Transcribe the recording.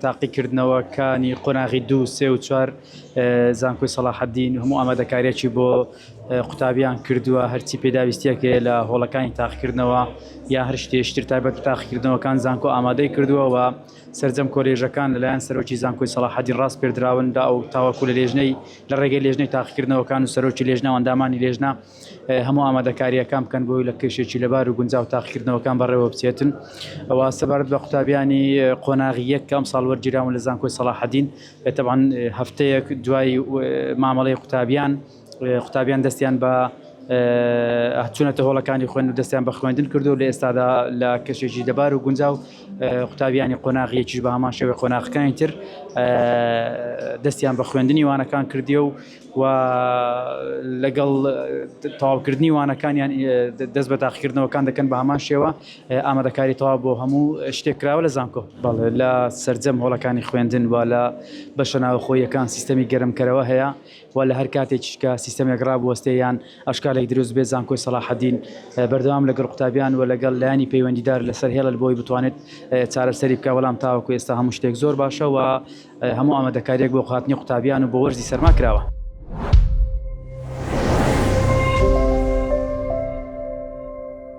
تاقیکردنەوەکانی قۆناغی دوو، سێ و چوار زانکۆی سەڵاحەدین هەموو ئامادەکارییەکی بۆ قوتابیان کردووە، هەرچی پێداویستییەک هەیە لە هۆڵەکانی تاقیکردنەوە یا هەر شتێکی تر تایبەت بە تاقیکردنەوەکان زانکۆ ئامادەی کردووە و سەرجەم کۆلێژەکان لەلایەن سەرۆکی زانکۆی سەڵاحەدین ڕاسپێردراون لە ئەو تاوەکو لە لێژنەی لە ڕێگەی لێژنەی تاقیکردنەوەکان و سەرۆکی لێژنە و ئەندامانی لێژنە هەموو ئامادەکارییەکان بکەن بۆی لە کەشێکی لەبار و گونجاو تاقیکردنەوەکان بەڕێوە بچێتن. ئەوە سەبارەت بە قوتابیانی قۆناغی یەک کە ئەمساڵ وەرگیراون لە زانکۆی سەڵاحەدین تەبعەن هەفتەیەک دوای مامەڵەی قوتابیان قوتابیان دەستیان بە چوونەتە هۆڵەکانی خوێن و دەستیان بە خوێندن کردو لە ئێستادا لە کەشێکی لەبار و گونجاو قوتابیانی قۆناغی یەکیش بە هەمان شێوەی قۆناغەکانی تر دەستیان بە خوێندنی وانەکان کردیە و و لەگەڵ تەواوکردنی وانەکانیان دەست بە تاقیکردنەوەکان دەکەن بە هەمان شێوە ئامادەکاری تەواو بۆ هەموو شتێک کراوە لە زانکۆ. بەڵێ لە سەرجەم هۆڵەکانی خوێندن و لە بەشە ناوخۆییەکان سیستەمی گەرمکەرەوە هەیە و لە هەر کاتێکیش کە سیستەمێک ڕابوەستێ یان ئەشکالێک دروست بێت زانکۆی سەڵاحەدین بەردەوام لەگەڵ قوتابیان و لەگەڵ لایەنی پەیوەندیدار لەسەر هێڵە بۆی بتوانێت چارەسەری بکا بەڵام تاوەکو ئێستا هەموو شتێک زۆر باشە و هەموو ئامادەکارییەک بۆ هاتنی قوتابیان و بۆ وەرزی سەرما کراوە.